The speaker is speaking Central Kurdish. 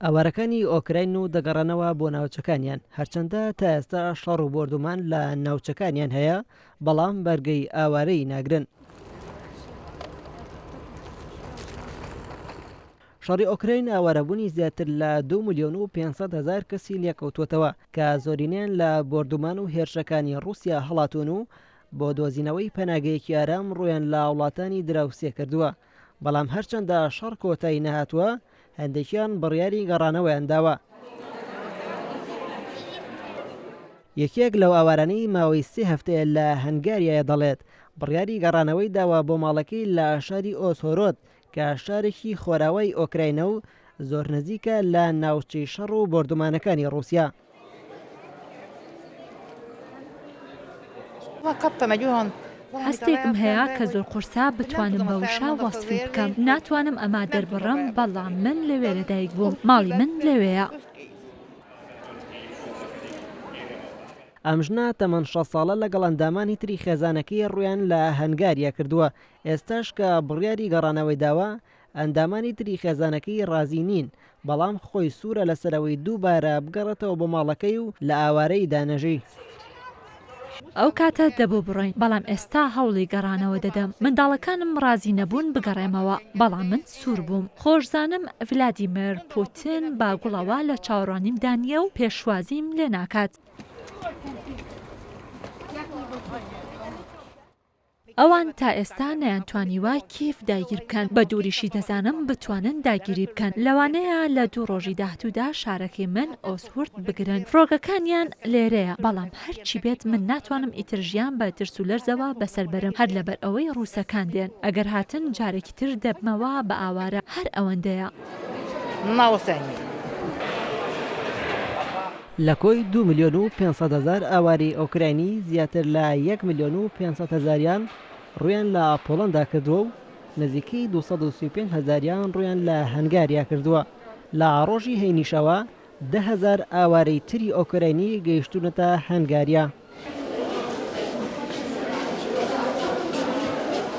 ئاوارەکانی ئۆکراین و دەگەڕێنەوە بۆ ناوچەکانیان، هەرچەندە تا ئێستا شەڕ و بۆردومان لە ناوچەکانیان هەیە، بەڵام بەرگەی ئاوارەیی ناگرن. شەڕی ئۆکراین ئاوارەبوونی زیاتر لە 2 ملیۆن و 500 هەزار کەسی لێکەوتووەتەوە کە زۆرینەیان لە بۆردومان و هێرشەکانی ڕووسیا هەڵاتوون و بۆ دۆزینەوەی پەناگەیەکی ئارام ڕوویان لە وڵاتانی دراوسێ کردووە. بەڵام هەرچەندە شەڕ کۆتایی نەهاتووە، هەندێکیان بڕیاری گەڕانەوەیان داوە. یەکێک لەو ئاوارانەی ماوەی سێ هەفتەیە لە هەنگاریایە دەڵێت، بڕیاری گەڕانەوەی داوە بۆ ماڵەکەی لە شاری ئۆزهۆرۆد کە شارێکی خۆراوای ئۆکراینە و زۆر نزیکە لە ناوچەی شەڕ و بۆردومانەکانی ڕووسیا. هەستێکم هەیە کە زۆر قورسە بتوانم بە وشە وەسفی بکەم. ناتوانم ئەمە دەربڕم، بەڵام من لەوێ لەدایک بووم، ماڵی من لەوێیە. ئەم ژنە تەمەن 60 ساڵە لەگەڵ ئەندامانی تری خێزانەکەی ڕوویان لە هەنگاریا کردووە، ئێستاش کە بڕیاری گەڕانەوەی داوە، ئەندامانی تری خێزانەکەی ڕازی نین، بەڵام خۆی سوورە لەسەر ئەوەی دووبارە بگەڕێتەوە بۆ ماڵەکەی و لە ئاوارەییدا نەژی. ئەو کاتە دەبوو بڕۆین، بەڵام ئێستا هەوڵی گەڕانەوە دەدەم. منداڵەکانم ڕازی نەبوون بگەڕێمەوە، بەڵام من سوور بووم. خۆشزانم ڤلادیمێر پوتین بە گوڵەوە لە چاوەڕوانیمدا نییە و پێشوازیم لێ ناکات. ئەوان تا ئێستا نەیانتوانیوە کیێڤ داگیر بکەن، بە دووریشی دەزانم بتوانن داگیری بکەن، لەوانەیە لە دوو ڕۆژی داهتوودا شارەکەی من، ئۆسهورد، بگرن، فڕۆکەکانیان لێرەیە، بەڵام هەرچی بێت من ناتوانم ئیتر ژیان بە ترس و لەرزەوە بەسەر بەرم، هەر لەبەر ئەوەی ڕووسەکان دێن، ئەگەر هاتن جارێکی تر دەبمەوە بە ئاوارە، هەر ئەوەندەیە. لە کۆی دوو ملیۆن و 500 هەزار ئاوارەی ئۆکراینی زیاتر لە یەک ملیۆن و 500 هەزاریان ڕوویان لە پۆڵەندا کردووە و نزیکەی 235 هەزاریان ڕوویان لە هەنگاریا کردووە. لە ڕۆژی هەینیشەوە 10 هەزار ئاوارەی تری ئۆکراینی گەیشتوونەتە هەنگاریا.